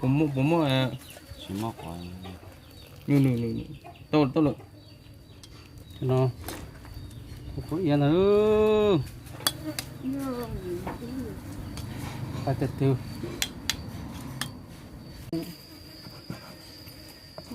Puas muaj, puas muaj? Tsis muaj qhov. Nws, nws, nws, nws. Tau, tau lawm. No, qhov iab ntag. Qab tiag tiag.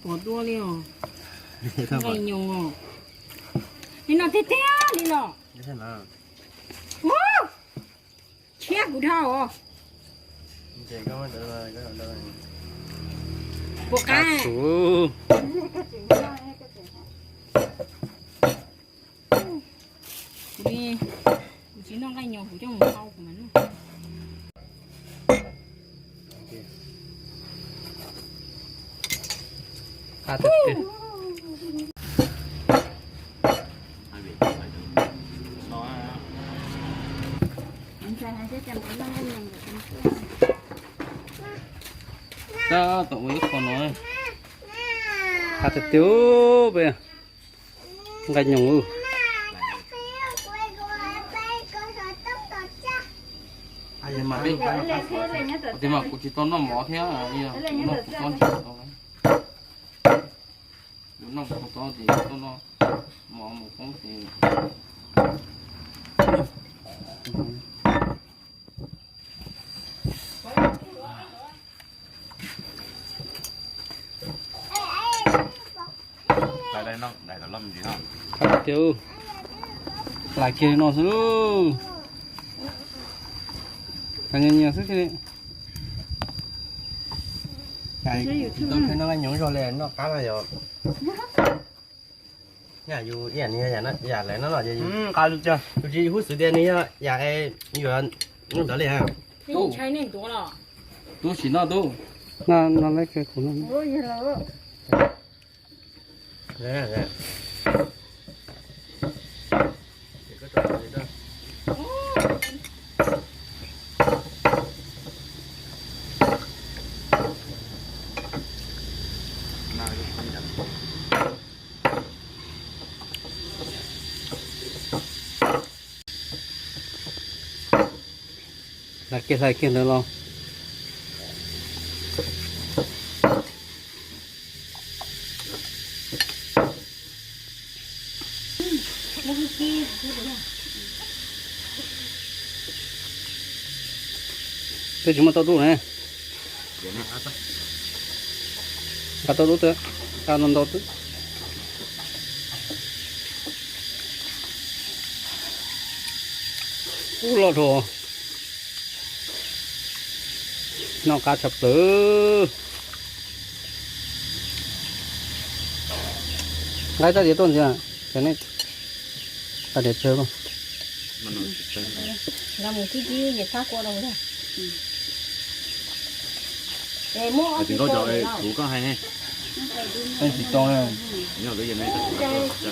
Pom dua li os. Nqaij nyoos os. Li no tiag tiag li los. Ua, tshiab kuv dhau os. Puas qab? Kuv li, kuv tsis noj nqaij nyoos kuv coj mus hau kuv mas noj. Qab tiag tiag. Tab tom ua ib qho no. Qab tiag tiag peb. Nqaij nyoos. Tias mas kuv tsis tau noj mov thiab, kuv noj kuv tob ntsis tau. Kuv noj kuv tob ces tau noj mov mus poob ces. Tias hlais kiag li no xwb. Nyias nyias xwb thiaj li. Noj nqaij nyoos zog li noj qab no yog. Yam yus ib yam nws yog yam lawv noj no ces yus, yus tsis hub xwv tias nws yog yam yuav ntawd li. Tub sim noj tub. No, no, lawv kawg kuv noj. Hlais kiag hlais kiag ntawd los. Twb tsis muaj tauj dub ne. Nqa tauj dub twg, nqa ntau ntau twg. Ub, loj dhau. Noj qab tshaj plaws. Nqa ib rab diav tuaj ntxiv, cov nej, rab diav tsawg.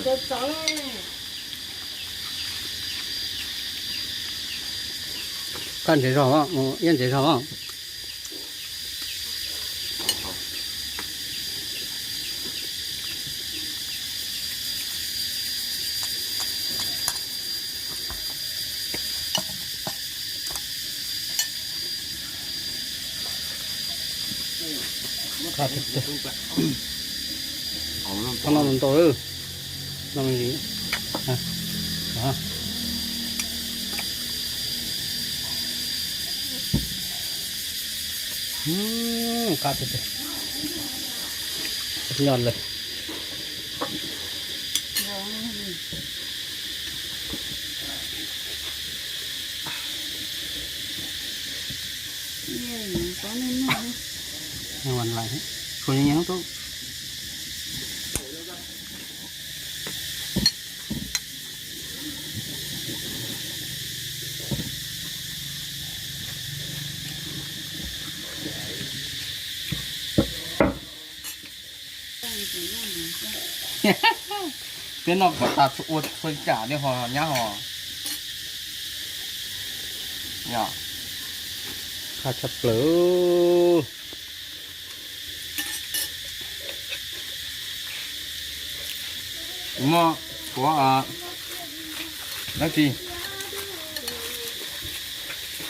Tsis tau. Qab ntsev zog, iab ntsev zog. Tau noj ntau, noj me ntsis. Qab tiag tiag. Nyob lawm. Kuv nyiam tub. Peb noj kom tas ua txhua yam li ho nyab ho. Qab tshaj plaws. Kuv muaj tshuav dab tsi,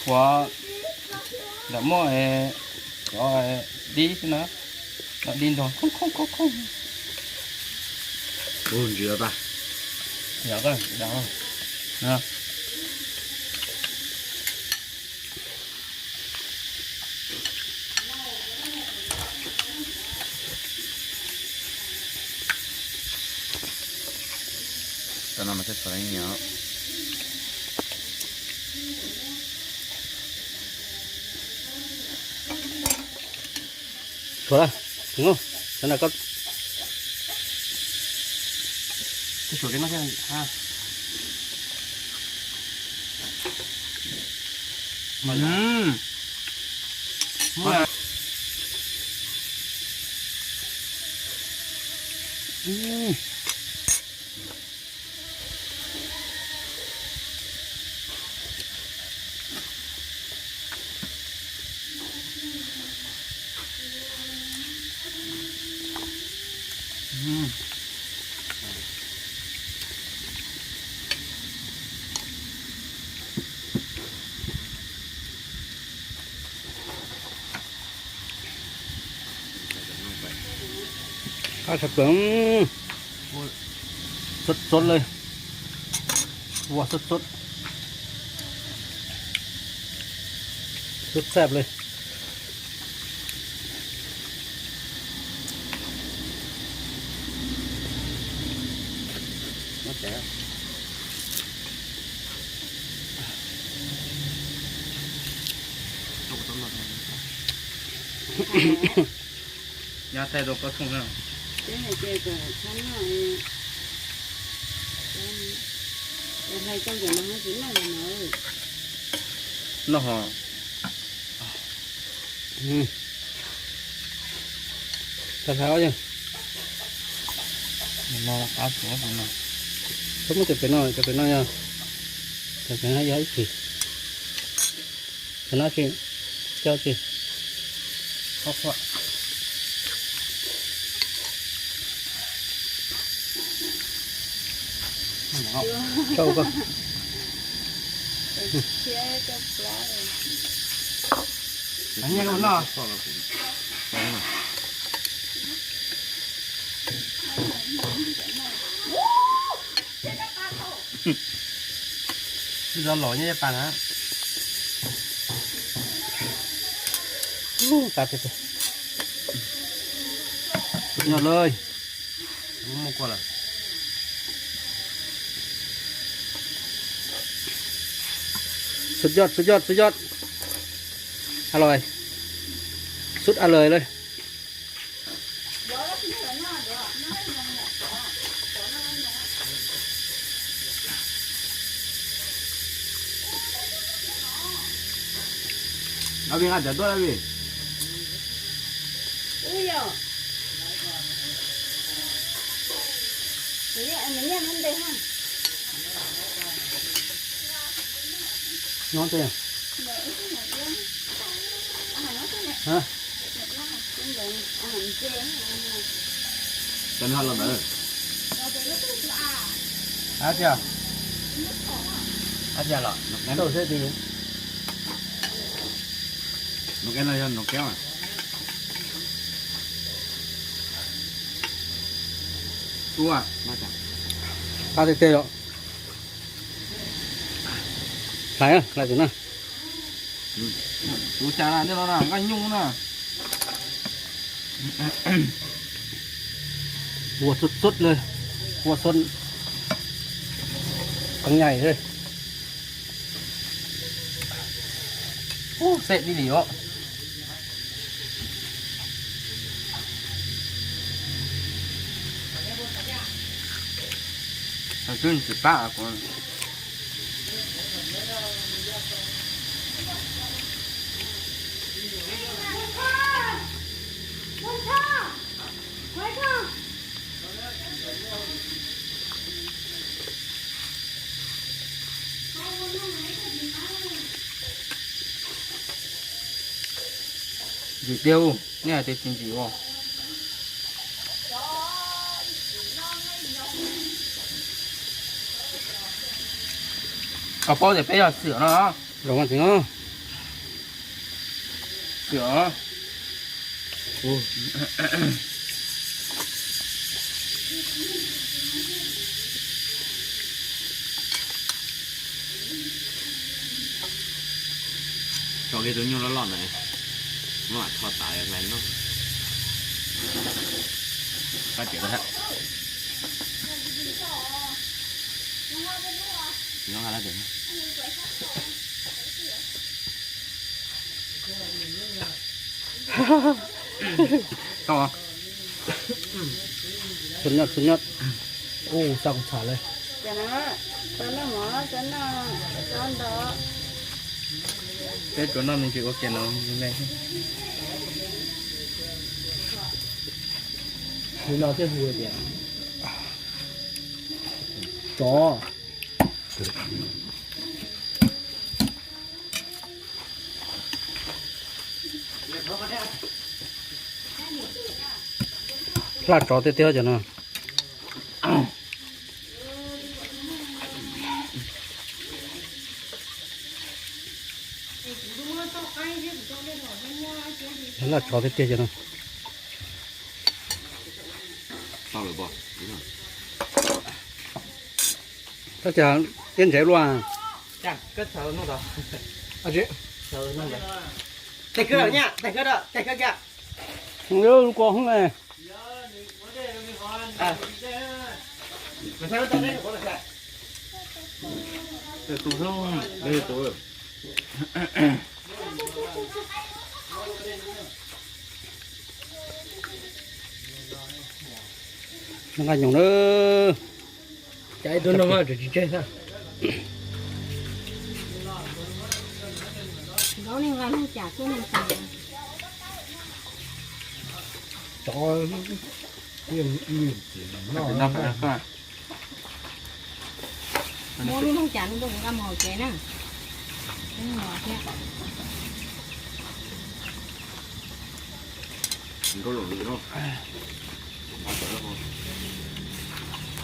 tshuav ntawm muaj Cov dib xwb na, cov dib nrog khoob khoob khoob khoob. Ntsis tas. Cov no mas thiaj txaus ib niag. Tshuav lawm, cov no koj, koj suav li no thiab. Qab tshaj plaws, sốt sốt li, ua sốt sốt, sốt sap li. Nyob thaij rau koj thooj na. Noj ho. Tag hlau yog. Txhob muab cov pem no, cov pem no yog, cov pem no yog ib chim, cov no tsis, cov tsis. Rau koj. Nyiaj no. Twb zoo los nyob caj pas na. Ub, tas tiag tiag. Suav yog lawm. Muaj kua lawm. Suav yog, suav yog, suav yog. A lòi. Sút a lòi lawm. Abi nqa cov tuaj abi. Nyob twg? Cov no los ntawd. Ab tiag. Ab tiag los. Nov kev no yog nov kev mas. Ua, qab tiag tiag yom. Hlais, hlais tus na. Tus cas na, tej no na, nqaij nyuj na. Ua sut sut li, ua xon, qee nyais li. Ub, xeb tib li os. Twb tsis pab kuv. Ntsim tiag, nej hais tias tsis ntsim os. Koj paub tias peb yog xiam no. Zoo tsev no. Xiam. Ub. Tso kiag tus nyuj loj loj ntawd, muab lam tho tas hlais noj. Qab tias, nyob qab tias. Tau. Txhua nyob, txhua nyob. Ub, xav kuv txham li. Peb tsuas noj me ntsis ua ke no me. Li no thiaj hu tias tsov. Hlaj tsov tiag tiag cov no. Hlaj tsov tiag tiag cov no. Tab sis iab ntsev luaj. Lub kua hoob ne. Nqa nyoos na. Cas ib tug noj mas tsis tseg xwb. Muab lub noob cas no rau kuv nqa mus hauv tsev na.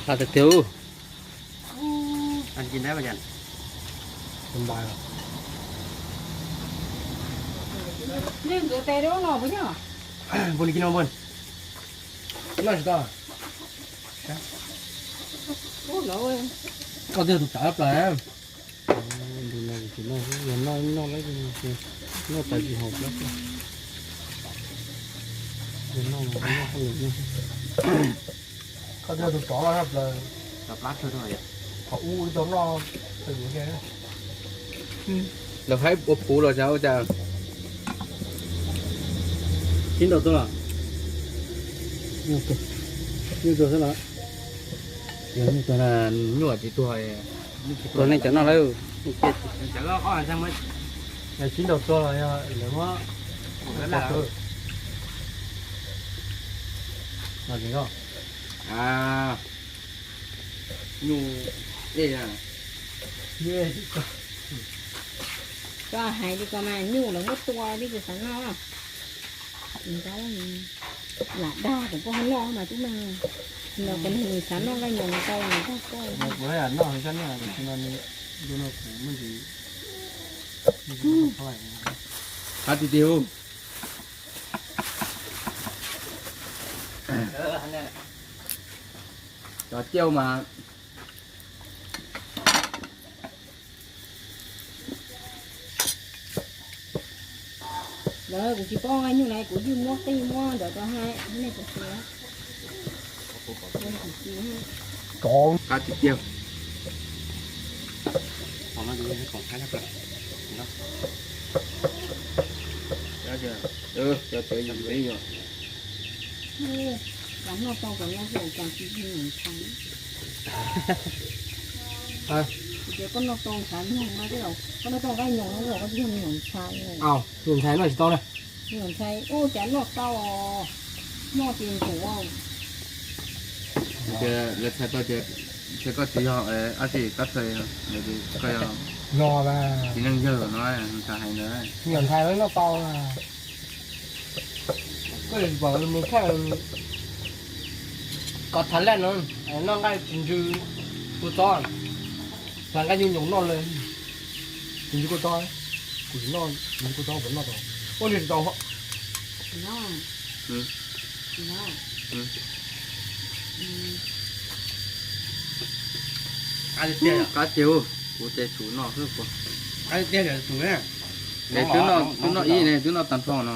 Hla tiag tiag. Nws nkawd tes rau no puas yog? Npua li kib no npua. Noj tsis tau. Koj twb tus tsav plaws. Ntu no tsis noj, yog noj noj lawm, noj tas tsis haus plab. Yog noj noj hauj lwm no. Koj twb tus tsov loj tshaj plaws. Qhov ub tau noj. Lawv haib ua puv los xyov ua cas. Sib nraus tuag los? Nyuj tuag xwb los? Yog nyuj tuag na, nyuj tsis tuag. Tuag nej cov noj lawm. Sib nraus tuag los yog lawv muab. Nyuj, koj hais li ko mas nyuj lawv muab tua li kuv xav noj. Lam dag kuv koj ho noj mas tub mas. Los kuv nws xav noj nqaij nyoos tau nws dag koj. Qab tiag tiag. Cov ciaj mas. Lawv kuv tsis paub nqaij nyuj na, kuv yeej muab qij muab ntawd rau hais nej kuv tsis. Qab tiag tiag. Cov tsev yus me yus. Cas noj tau cov no ces cas tsis nyuam ntshai. Ces koj noj tau ntshai mloog no, koj noj tau nqaij nyoos no koj tsis yog me nyuam ntshai. Nyuam ntshai noj tsis tau na. Me nyuam ntshai ua cas noj tau, noj ces ntxuav. Lawv txhais tau tias koj tsis yog dab tsi tab txhais koj yog txiv neej yawg no, txhais hais ntawd. Me nyuam ntshai noj tau. Koj yuav pom mus thaij koj thav laj no, noj nqaij tsis ntsws kua txob, hlais nqaij nyuj nyoos noj li tsis ntsws kua txob. Kuv tsis noj tsis ntsws kua txob kuv noj tau. Ua li tsis tau. Qab tiag, kuv ces tsum noj xwb. Qab tiag, tsum. Es twb noj ib ne, twb noj tag nrho no.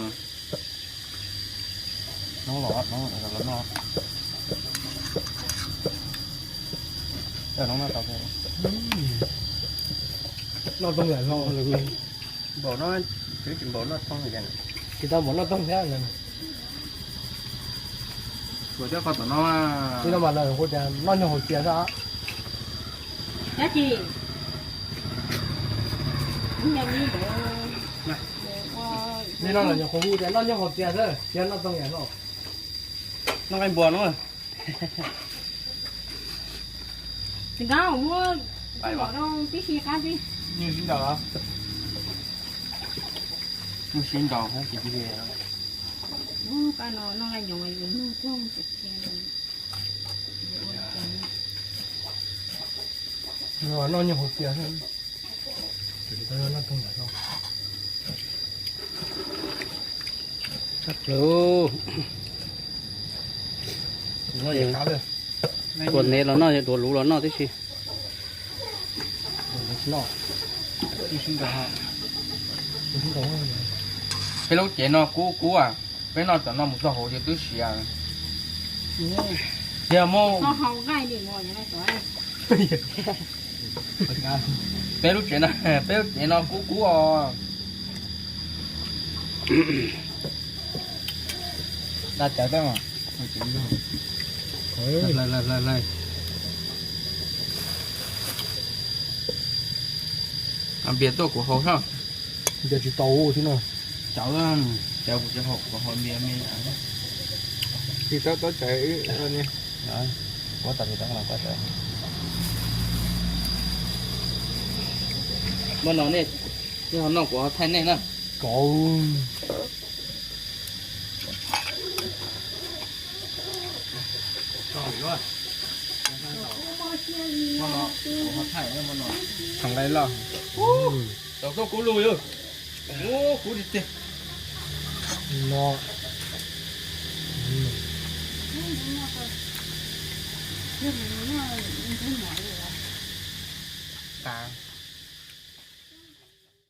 Noj tooj yam no, npaum no, tsis tau npaum noj tooj thiab. Tshuav thiab qhov tom no. Li no mas lawv hu tias noj nyob hauv txias xwb. Dab tsi? Li no lawv nyuam qhuav hu tias noj nyob hauv txias xwb, tsis yog noj tooj yam no. Noj nqaij npua no. Tsis nkawd muab rau tib si qab tib. Nyuj sib nraus, nyuj sib nraus. Noj nqaij nyoos yus nug txog. Noj nyob hauv txias xwb. Tshaj plaws. Duav nev los noj, duav luv los noj tib si. Peb lub cev no kub kub, peb noj cov no mus txog hauv ces twb siav. Yog muaj peb lub cev no, peb lub cev no kub kub os. Da cawv tau. Hlais hlais hlais. Npias tuaj kuv haus soj. Npias tsis tau thiab no. Cawv, cawv kuv tsis haus, kuv haus npias me. Tsis tau tau cawv. Muab no nej, nej ho noj kuv ho thaij nej na. Kov. Thaum nqaij loj. Tau kub lug yog. Kub tiag tiag. No. Tas.